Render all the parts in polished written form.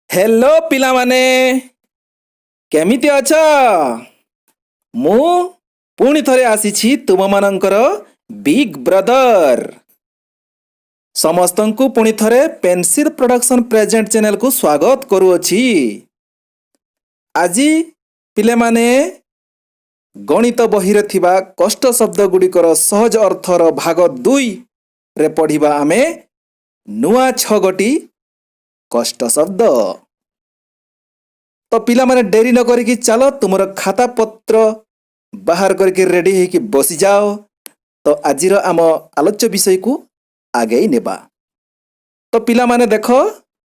Hello ପିଲାମାନେ, କେମିତି ଅଛ? ମୁଁ ପୁଣି ଥରେ ଆସିଛି ତୁମମାନଙ୍କର ବିଗ୍ ବ୍ରଦର। ସମସ୍ତଙ୍କୁ ପୁଣି ଥରେ ପେନସିଲ୍ ପ୍ରଡକ୍ସନ୍ ପ୍ରେଜେଣ୍ଟ ଚ୍ୟାନେଲକୁ ସ୍ୱାଗତ କରୁଅଛି। ଆଜି ପିଲାମାନେ, ଗଣିତ ବହିରେ ଥିବା କଷ୍ଟ ଶବ୍ଦ ଗୁଡ଼ିକର ସହଜ ଅର୍ଥର ଭାଗ 2ରେ ପଢ଼ିବା ଆମେ ନୂଆ ଛଅ ଗୋଟି କଷ୍ଟ ଶବ୍ଦ। ତ ପିଲାମାନେ, ଡେରି ନ କରିକି ଚାଲ, ତୁମର ଖାତା ପତ୍ର ବାହାର କରିକି ରେଡି ହେଇକି ବସିଯାଅ। ତ ଆଜିର ଆମ ଆଲୋଚ୍ୟ ବିଷୟକୁ ଆଗେଇ ନେବା। ତ ପିଲାମାନେ ଦେଖ,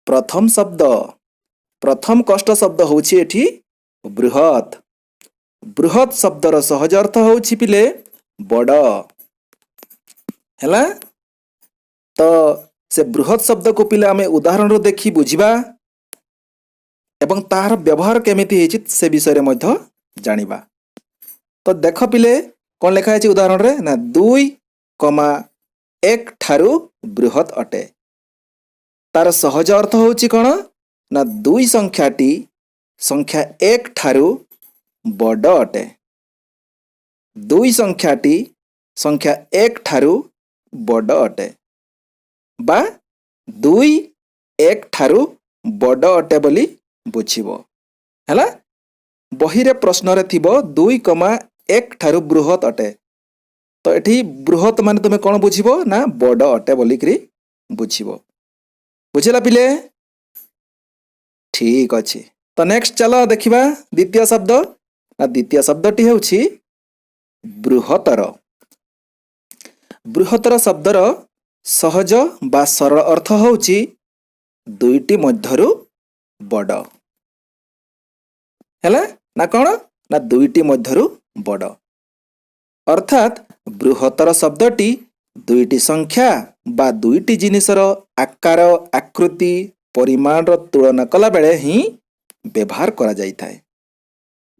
ପ୍ରଥମ ଶବ୍ଦ, ପ୍ରଥମ କଷ୍ଟ ଶବ୍ଦ ହେଉଛି ଏଠି ବୃହତ୍। ବୃହତ୍ ଶବ୍ଦର ସହଜ ଅର୍ଥ ହେଉଛି ପିଲେ, ବଡ଼। ହେଲା ତ? ସେ ବୃହତ୍ ଶବ୍ଦକୁ ପିଲେ ଆମେ ଉଦାହରଣରୁ ଦେଖି ବୁଝିବା ଏବଂ ତାହାର ବ୍ୟବହାର କେମିତି ହେଇଛି, ସେ ବିଷୟରେ ମଧ୍ୟ ଜାଣିବା। ତ ଦେଖ ପିଲେ, କ'ଣ ଲେଖା ହେଇଛି ଉଦାହରଣରେ ନା, 2,1 ଠାରୁ ବୃହତ୍ ଅଟେ। ତାର ସହଜ ଅର୍ଥ ହେଉଛି କ'ଣ ନା, 2 ସଂଖ୍ୟାଟି ସଂଖ୍ୟା 1 ଠାରୁ ବଡ଼ ଅଟେ। 2 ସଂଖ୍ୟାଟି ସଂଖ୍ୟା 1 ଠାରୁ ବଡ଼ ଅଟେ ବା 2 1 ଠାରୁ ବଡ଼ ଅଟେ ବୋଲି ବୁଝିବ। ହେଲା? ବହିରେ ପ୍ରଶ୍ନରେ ଥିବ 2,1 ଠାରୁ ବୃହତ୍ ଅଟେ। ତ ଏଠି ବୃହତ୍ ମାନେ ତୁମେ କ'ଣ ବୁଝିବ ନା, ବଡ଼ ଅଟେ ବୋଲିକିରି ବୁଝିବ। ବୁଝିଲା ପିଲେ? ଠିକ ଅଛି। ତ ନେକ୍ସଟ ଚାଲ ଦେଖିବା ଦ୍ୱିତୀୟ ଶବ୍ଦ। ନା, ଦ୍ୱିତୀୟ ଶବ୍ଦଟି ହେଉଛି ବୃହତ୍ତର। ବୃହତ୍ତର ଶବ୍ଦର ସହଜ ବା ସରଳ ଅର୍ଥ ହେଉଛି ଦୁଇଟି ମଧ୍ୟରୁ ବଡ଼। ହେଲା ନା? କ'ଣ ନା, ଦୁଇଟି ମଧ୍ୟରୁ ବଡ଼। ଅର୍ଥାତ୍ ବୃହତ୍ତର ଶବ୍ଦଟି ଦୁଇଟି ସଂଖ୍ୟା ବା ଦୁଇଟି ଜିନିଷର ଆକାର, ଆକୃତି, ପରିମାଣର ତୁଳନା କଲାବେଳେ ହିଁ ବ୍ୟବହାର କରାଯାଇଥାଏ।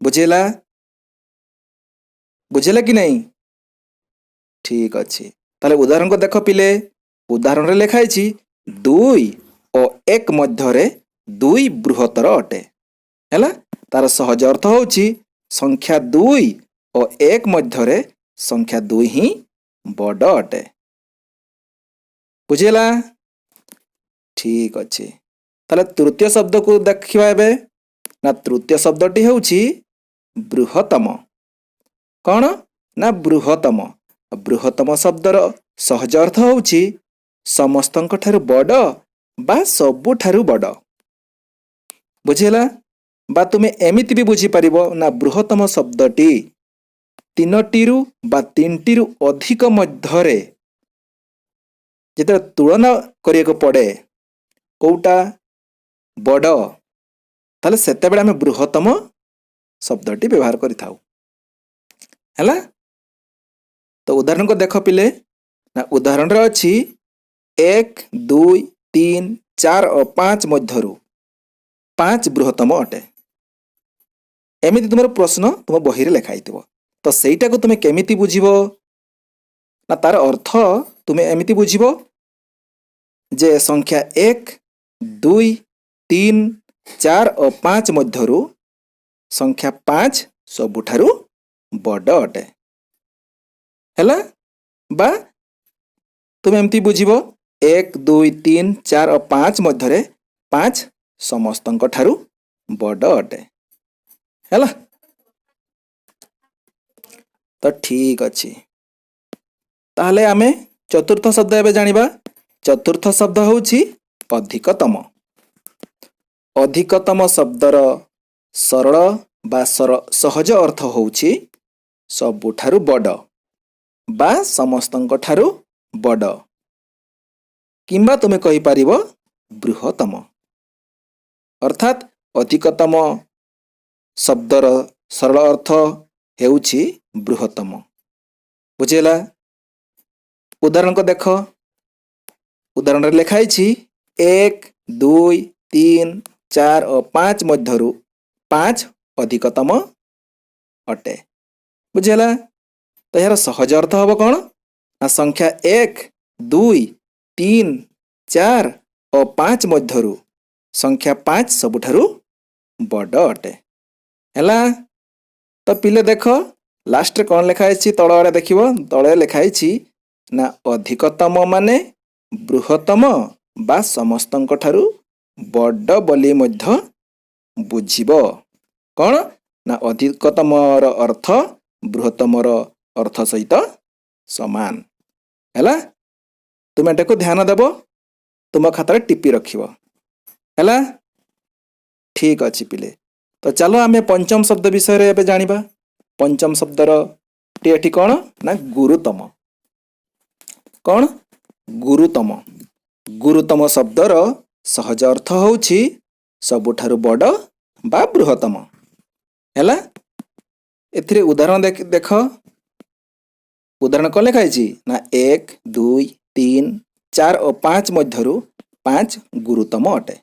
ବୁଝିଲା? ବୁଝିଲା କି ନାହିଁ? ଠିକ ଅଛି। ତାହେଲେ ଉଦାହରଣକୁ ଦେଖ ପିଲେ। ଉଦାହରଣରେ ଲେଖା ହେଇଛି, 2 ଓ 1 ମଧ୍ୟରେ 2 ବୃହତ୍ତର ଅଟେ। ହେଲା? ତାର ସହଜ ଅର୍ଥ ହେଉଛି ସଂଖ୍ୟା 2 ଓ 1 ମଧ୍ୟରେ ସଂଖ୍ୟା 2 ହିଁ ବଡ଼ ଅଟେ। ବୁଝିହେଲା? ଠିକ ଅଛି। ତାହେଲେ ତୃତୀୟ ଶବ୍ଦକୁ ଦେଖିବା ଏବେ। ନା, ତୃତୀୟ ଶବ୍ଦଟି ହେଉଛି ବୃହତ୍ତମ। କ'ଣ ନା, ବୃହତ୍ତମ। ବୃହତ୍ତମ ଶବ୍ଦର ସହଜ ଅର୍ଥ ହେଉଛି ସମସ୍ତଙ୍କ ଠାରୁ ବଡ଼ ବା ସବୁଠାରୁ ବଡ଼। ବୁଝିହେଲା? ବା ତୁମେ ଏମିତି ବି ବୁଝିପାରିବ ନା, ବୃହତ୍ତମ ଶବ୍ଦଟି ତିନୋଟିରୁ ବା ତିନିଟିରୁ ଅଧିକ ମଧ୍ୟରେ ଯେତେବେଳେ ତୁଳନା କରିବାକୁ ପଡ଼େ କୋଉଟା ବଡ଼, ତାହେଲେ ସେତେବେଳେ ଆମେ ବୃହତ୍ତମ ଶବ୍ଦଟି ବ୍ୟବହାର କରିଥାଉ। ହେଲା ତ? ଉଦାହରଣକୁ ଦେଖ ପିଲେ। ନା, ଉଦାହରଣରେ ଅଛି, 1, 2, 3, 4 ଓ 5 ମଧ୍ୟରୁ 5 ବୃହତ୍ତମ ଅଟେ। ଏମିତି ତୁମର ପ୍ରଶ୍ନ ତୁମ ବହିରେ ଲେଖା ହେଇଥିବ। ତ ସେଇଟାକୁ ତୁମେ କେମିତି ବୁଝିବ ନା, ତାର ଅର୍ଥ ତୁମେ ଏମିତି ବୁଝିବ ଯେ ସଂଖ୍ୟା 1, 2, 3, 4 ଓ 5 ମଧ୍ୟରୁ ସଂଖ୍ୟା 5 ସବୁଠାରୁ ବଡ଼ ଅଟେ। ହେଲା? ବା ତୁମେ ଏମିତି ବୁଝିବ, 1, 2, 3, 4 ଓ 5 ମଧ୍ୟରେ 5 ସମସ୍ତଙ୍କ ଠାରୁ ବଡ଼ ଅଟେ। ହେଲା ତ? ଠିକ ଅଛି। ତାହେଲେ ଆମେ ଚତୁର୍ଥ ଶବ୍ଦ ଏବେ ଜାଣିବା। ଚତୁର୍ଥ ଶବ୍ଦ ହେଉଛି ଅଧିକତମ। ଅଧିକତମ ଶବ୍ଦର ସରଳ ବା ସହଜ ଅର୍ଥ ହେଉଛି ସବୁଠାରୁ ବଡ଼ ବା ସମସ୍ତଙ୍କ ଠାରୁ ବଡ଼ କିମ୍ବା ତୁମେ କହିପାରିବ ବୃହତ୍ତମ। ଅର୍ଥାତ୍ ଅଧିକତମ ଶବ୍ଦର ସରଳ ଅର୍ଥ ହେଉଛି ବୃହତ୍ତମ। ବୁଝିହେଲା? ଉଦାହରଣକୁ ଦେଖ। ଉଦାହରଣରେ ଲେଖା ହେଇଛି, 1, 2, 3, 4 ଓ 5 ମଧ୍ୟରୁ 5 ଅଧିକତମ ଅଟେ। ବୁଝିହେଲା ତ? ଏହାର ସହଜ ଅର୍ଥ ହେବ କ'ଣ ନା, ସଂଖ୍ୟା 1, 2, 3, 4 ଓ 5 ମଧ୍ୟରୁ ସଂଖ୍ୟା 5 ସବୁଠାରୁ ବଡ଼ ଅଟେ। ହେଲା ତ ପିଲେ, ଦେଖ ଲାଷ୍ଟରେ କ'ଣ ଲେଖା ହେଇଛି। ତଳ ଆଡ଼େ ଦେଖିବ, ତଳେ ଲେଖା ହେଇଛି ନା ଅଧିକତମ ମାନେ ବୃହତ୍ତମ ବା ସମସ୍ତଙ୍କ ଠାରୁ ବଡ଼ ବୋଲି ମଧ୍ୟ ବୁଝିବ। କ'ଣ ନା ଅଧିକତମର ଅର୍ଥ ବୃହତ୍ତମର ଅର୍ଥ ସହିତ ସମାନ। ହେଲା, ତୁମେ ଏଟାକୁ ଧ୍ୟାନ ଦେବ, ତୁମ ଖାତାରେ ଟିପି ରଖିବ। ହେଲା, ଠିକ୍ ଅଛି ପିଲେ। ତ ଚାଲ ଆମେ ପଞ୍ଚମ ଶବ୍ଦ ବିଷୟରେ ଏବେ ଜାଣିବା। ପଞ୍ଚମ ଶବ୍ଦର ଟି ଏଠି କ'ଣ ନା ଗୁରୁତମ। କ'ଣ? ଗୁରୁତମ। ଗୁରୁତମ ଶବ୍ଦର ସହଜ ଅର୍ଥ ହେଉଛି ସବୁଠାରୁ ବଡ଼ ବା ବୃହତ୍ତମ। ହେଲା, ଏଥିରେ ଉଦାହରଣ ଦେଖ। ଉଦାହରଣ କ'ଣ ଲେଖା ହେଇଛି ନା 1, 2, 3, 4 ଓ 5 ମଧ୍ୟରୁ 5 ଗୁରୁତମ ଅଟେ।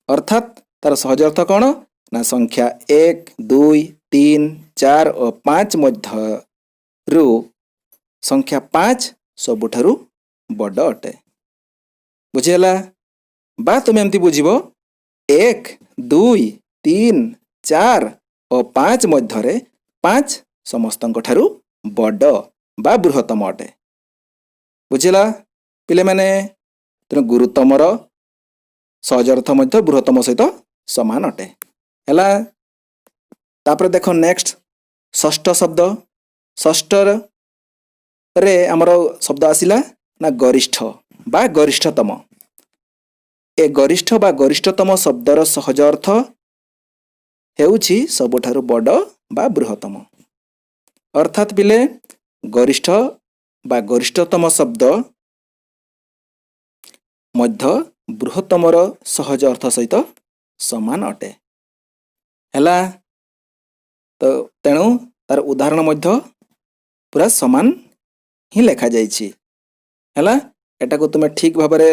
ଅର୍ଥାତ୍ ତାର ସହଜ ଅର୍ଥ କ'ଣ ନା ସଂଖ୍ୟା 1, 2, 3, 4 ଓ 5 ମଧ୍ୟରୁ ସଂଖ୍ୟା 5 ସବୁଠାରୁ ବଡ଼ ଅଟେ। ବୁଝିହେଲା? ବା ତୁମେ ଏମିତି ବୁଝିବ, 1, 2, 3, 4 ଓ 5 ମଧ୍ୟରେ 5 ସମସ୍ତଙ୍କ ଠାରୁ ବଡ଼ ବା ବୃହତ୍ତମ ଅଟେ। ବୁଝିଲା ପିଲାମାନେ? ତେଣୁ ଗୁରୁତମର ସହଜ ଅର୍ଥ ମଧ୍ୟ ବୃହତ୍ତମ ସହିତ ସମାନ ଅଟେ। ହେଲା, ତାପରେ ଦେଖ ନେକ୍ସଟ ଷଷ୍ଠ ଶବ୍ଦ। ଷଷ୍ଠରେ ଆମର ଶବ୍ଦ ଆସିଲା ନା ଗରିଷ୍ଠ ବା ଗରିଷ୍ଠତମ। ଏ ଗରିଷ୍ଠ ବା ଗରିଷ୍ଠତମ ଶବ୍ଦର ସହଜ ଅର୍ଥ ହେଉଛି ସବୁଠାରୁ ବଡ଼ ବା ବୃହତ୍ତମ। ଅର୍ଥାତ୍ ପିଲେ, ଗରିଷ୍ଠ ବା ଗରିଷ୍ଠତମ ଶବ୍ଦ ମଧ୍ୟ ବୃହତ୍ତମର ସହଜ ଅର୍ଥ ସହିତ ସମାନ ଅଟେ। ହେଲା ତ, ତେଣୁ ତାର ଉଦାହରଣ ମଧ୍ୟ ପୁରା ସମାନ ହିଁ ଲେଖାଯାଇଛି। ହେଲା, ଏଟାକୁ ତୁମେ ଠିକ୍ ଭାବରେ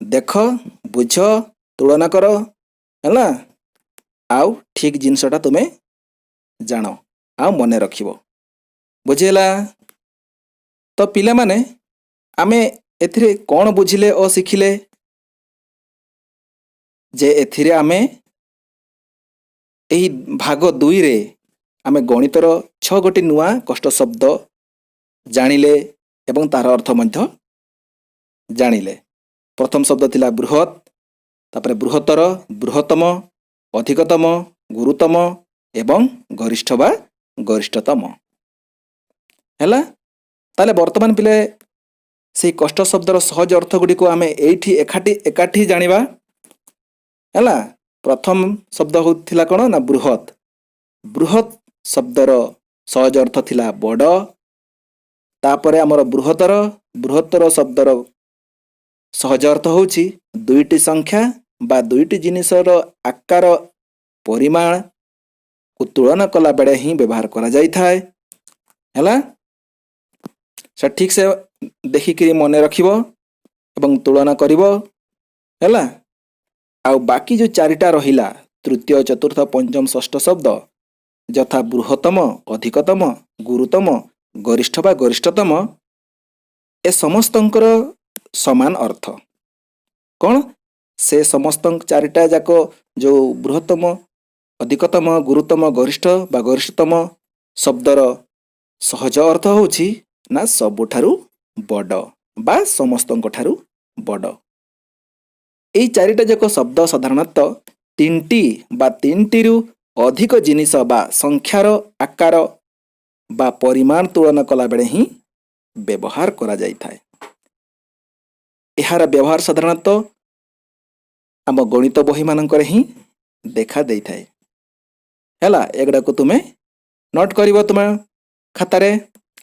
ଦେଖ, ବୁଝ, ତୁଳନା କର। ହେଲା, ଆଉ ଠିକ୍ ଜିନିଷଟା ତୁମେ ଜାଣ ଆଉ ମନେ ରଖିବ। ବୁଝିହେଲା ତ ପିଲାମାନେ, ଆମେ ଏଥିରେ କ'ଣ ବୁଝିଲେ ଓ ଶିଖିଲେ ଯେ ଏଥିରେ ଆମେ ଏହି ଭାଗ 2ରେ ଆମେ ଗଣିତର ଛଅ ଗୋଟି ନୂଆ କଷ୍ଟ ଶବ୍ଦ ଜାଣିଲେ ଏବଂ ତାର ଅର୍ଥ ମଧ୍ୟ ଜାଣିଲେ। ପ୍ରଥମ ଶବ୍ଦ ଥିଲା ବୃହତ୍, ତାପରେ ବୃହତ୍ତର, ବୃହତ୍ତମ, ଅଧିକତମ, ଗୁରୁତମ ଏବଂ ଗରିଷ୍ଠ ବା ଗରିଷ୍ଠତମ। ହେଲା, ତାହେଲେ ବର୍ତ୍ତମାନ ପିଲେ, ସେଇ କଷ୍ଟ ଶବ୍ଦର ସହଜ ଅର୍ଥ ଗୁଡ଼ିକୁ ଆମେ ଏଇଠି ଏକାଠି ଏକାଠି ଜାଣିବା। ହେଲା, ପ୍ରଥମ ଶବ୍ଦ ହେଉଥିଲା କ'ଣ ନା ବୃହତ୍। ବୃହତ୍ ଶବ୍ଦର ସହଜ ଅର୍ଥ ଥିଲା ବଡ଼। ତାପରେ ଆମର ବୃହତ୍ତର। ବୃହତ୍ତର ଶବ୍ଦର ସହଜ ଅର୍ଥ ହେଉଛି ଦୁଇଟି ସଂଖ୍ୟା ବା ଦୁଇଟି ଜିନିଷର ଆକାର, ପରିମାଣକୁ ତୁଳନା କଲାବେଳେ ହିଁ ବ୍ୟବହାର କରାଯାଇଥାଏ। ହେଲା, ସେ ଠିକ୍ ସେ ଦେଖିକିରି ମନେ ରଖିବ ଏବଂ ତୁଳନା କରିବ। ହେଲା, ଆଉ ବାକି ଯେଉଁ ଚାରିଟା ରହିଲା, ତୃତୀୟ, ଚତୁର୍ଥ, ପଞ୍ଚମ, ଷଷ୍ଠ ଶବ୍ଦ, ଯଥା ବୃହତ୍ତମ, ଅଧିକତମ, ଗୁରୁତମ, ଗରିଷ୍ଠ ବା ଗରିଷ୍ଠତମ, ଏ ସମସ୍ତଙ୍କର ସମାନ ଅର୍ଥ। କ'ଣ? ସେ ସମସ୍ତ ଚାରିଟା ଯାକ ଯେଉଁ ବୃହତ୍ତମ, ଅଧିକତମ, ଗୁରୁତମ, ଗରିଷ୍ଠ ବା ଗରିଷ୍ଠତମ ଶବ୍ଦର ସହଜ ଅର୍ଥ ହେଉଛି ନା ସବୁଠାରୁ ବଡ଼ ବା ସମସ୍ତଙ୍କ ଠାରୁ ବଡ଼। ଏଇ ଚାରିଟା ଯାକ ଶବ୍ଦ ସାଧାରଣତଃ ତିନିଟି ବା ତିନିଟିରୁ ଅଧିକ ଜିନିଷ ବା ସଂଖ୍ୟାର ଆକାର ବା ପରିମାଣ ତୁଳନା କଲାବେଳେ ହିଁ ବ୍ୟବହାର କରାଯାଇଥାଏ। ଏହାର ବ୍ୟବହାର ସାଧାରଣତଃ ଆମ ଗଣିତ ବହିମାନଙ୍କରେ ହିଁ ଦେଖା ଦେଇଥାଏ। ହେଲା, ଏଗୁଡ଼ାକୁ ତୁମେ ନୋଟ୍ କରିବ ତୁମେ ଖାତାରେ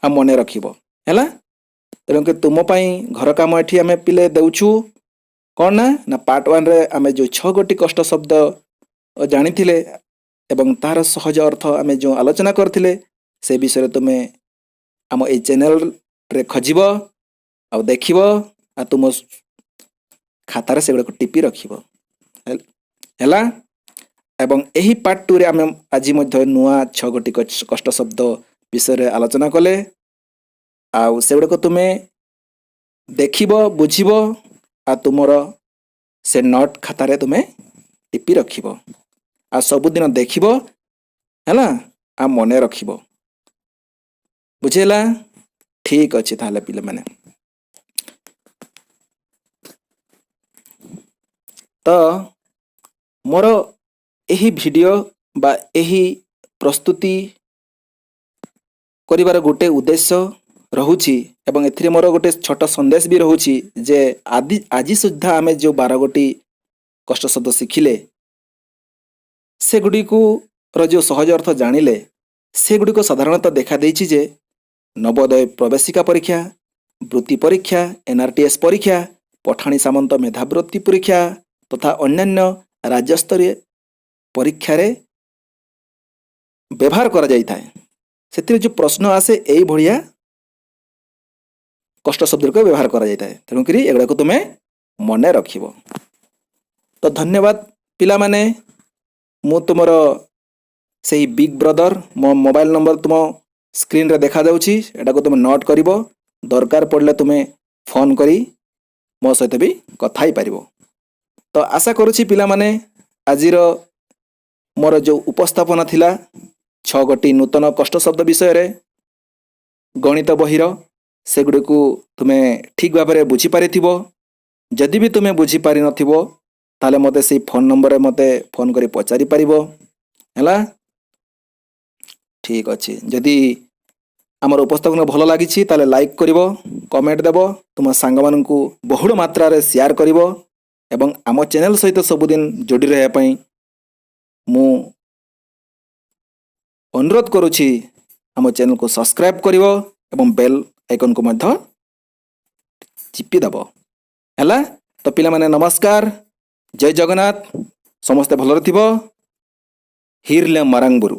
ଆଉ ମନେ ରଖିବ। ହେଲା, ତେଣୁକରି ତୁମ ପାଇଁ ଘର କାମ ଏଠି ଆମେ ପିଲେ ଦେଉଛୁ କ'ଣ ନା ନା ପାର୍ଟ 1ରେ ଆମେ ଯେଉଁ ଛଅ ଗୋଟି କଷ୍ଟ ଶବ୍ଦ ଜାଣିଥିଲେ ଏବଂ ତାହାର ସହଜ ଅର୍ଥ ଆମେ ଯେଉଁ ଆଲୋଚନା କରିଥିଲେ, ସେ ବିଷୟରେ ତୁମେ ଆମ ଏଇ ଚ୍ୟାନେଲରେ ଖୋଜିବ ଆଉ ଦେଖିବ ଆଉ ତୁମ ଖାତାରେ ସେଗୁଡ଼ାକୁ ଟିପି ରଖିବ। ହେଲା, ଏବଂ ଏହି ପାର୍ଟ 2ରେ ଆମେ ଆଜି ମଧ୍ୟ ନୂଆ ଛଅ ଗୋଟି କଷ୍ଟ ଶବ୍ଦ ବିଷୟରେ ଆଲୋଚନା କଲେ ଆଉ ସେଗୁଡ଼ାକ ତୁମେ ଦେଖିବ, ବୁଝିବ ଆଉ ତୁମର ସେ ନୋଟ୍ ଖାତାରେ ତୁମେ ଟିପି ରଖିବ ଆଉ ସବୁଦିନ ଦେଖିବ, ହେଲା, ଆଉ ମନେ ରଖିବ। ବୁଝିହେଲା? ଠିକ୍ ଅଛି ତାହେଲେ ପିଲାମାନେ, ତ ମୋର ଏହି ଭିଡ଼ିଓ ବା ଏହି ପ୍ରସ୍ତୁତି କରିବାର ଗୋଟେ ଉଦ୍ଦେଶ୍ୟ ରହୁଛି ଏବଂ ଏଥିରେ ମୋର ଗୋଟେ ଛୋଟ ସନ୍ଦେଶ ବି ରହୁଛି ଯେ ଆଜି ସୁଦ୍ଧା ଆମେ ଯେଉଁ 12 ଗୋଟି କଷ୍ଟ ଶବ୍ଦ ଶିଖିଲେ, ସେଗୁଡ଼ିକୁର ଯେଉଁ ସହଜ ଅର୍ଥ ଜାଣିଲେ, ସେଗୁଡ଼ିକ ସାଧାରଣତଃ ଦେଖାଦେଇଛି ଯେ ନବୋଦୟ ପ୍ରବେଶିକା ପରୀକ୍ଷା, ବୃତ୍ତି ପରୀକ୍ଷା, NRTS ପରୀକ୍ଷା, ପଠାଣି ସାମନ୍ତ ମେଧାବୃତ୍ତି ପରୀକ୍ଷା ତଥା ଅନ୍ୟାନ୍ୟ ରାଜ୍ୟସ୍ତରୀୟ ପରୀକ୍ଷାରେ ବ୍ୟବହାର କରାଯାଇଥାଏ। ସେଥିରେ ଯେଉଁ ପ୍ରଶ୍ନ ଆସେ, ଏଇଭଳିଆ କଷ୍ଟ ଶବ୍ଦଗୁଡ଼ିକ ବ୍ୟବହାର କରାଯାଇଥାଏ। ତେଣୁକରି ଏଗୁଡ଼ାକୁ ତୁମେ ମନେ ରଖିବ। ତ ଧନ୍ୟବାଦ ପିଲାମାନେ। ମୁଁ ତୁମର ସେଇ ବିଗ୍ ବ୍ରଦର। ମୋ ମୋବାଇଲ ନମ୍ବର ତୁମ ସ୍କ୍ରିନ୍ରେ ଦେଖାଯାଉଛି, ଏଟାକୁ ତୁମେ ନୋଟ୍ କରିବ। ଦରକାର ପଡ଼ିଲେ ତୁମେ ଫୋନ୍ କରି ମୋ ସହିତ ବି କଥା ହେଇପାରିବ। ତ ଆଶା କରୁଛି ପିଲାମାନେ, ଆଜିର ମୋର ଯେଉଁ ଉପସ୍ଥାପନା ଥିଲା 6 ଗୋଟି ନୂତନ କଷ୍ଟ ଶବ୍ଦ ବିଷୟରେ ଗଣିତ ବହିର, ସେଗୁଡ଼ିକୁ ତୁମେ ଠିକ୍ ଭାବରେ ବୁଝିପାରିଥିବ। ଯଦି ବି ତୁମେ ବୁଝିପାରିନଥିବ, ତାହେଲେ ମୋତେ ସେଇ ଫୋନ୍ ନମ୍ବରରେ ମୋତେ ଫୋନ୍ କରି ପଚାରି ପାରିବ। ହେଲା, ଠିକ୍ ଅଛି। ଯଦି ଆମର ଉପସ୍ଥାପନା ଭଲ ଲାଗିଛି, ତାହେଲେ ଲାଇକ୍ କରିବ, କମେଣ୍ଟ ଦେବ, ତୁମ ସାଙ୍ଗମାନଙ୍କୁ ବହୁଳ ମାତ୍ରାରେ ସେୟାର କରିବ ଏବଂ ଆମ ଚ୍ୟାନେଲ୍ ସହିତ ସବୁଦିନ ଯୋଡ଼ି ରହିବା ପାଇଁ ମୁଁ ଅନୁରୋଧ କରୁଛି। ଆମ ଚ୍ୟାନେଲକୁ ସବସ୍କ୍ରାଇବ୍ କରିବ ଏବଂ ବେଲ୍ ଆଇକନ୍କୁ ମଧ୍ୟ ଚିପି ଦେବ। ହେଲା ତ ପିଲାମାନେ, ନମସ୍କାର, ଜୟ ଜଗନ୍ନାଥ। ସମସ୍ତେ ଭଲରେ ଥିବ। ହିର୍ଲେ ମାରାଙ୍ଗବୁରୁ।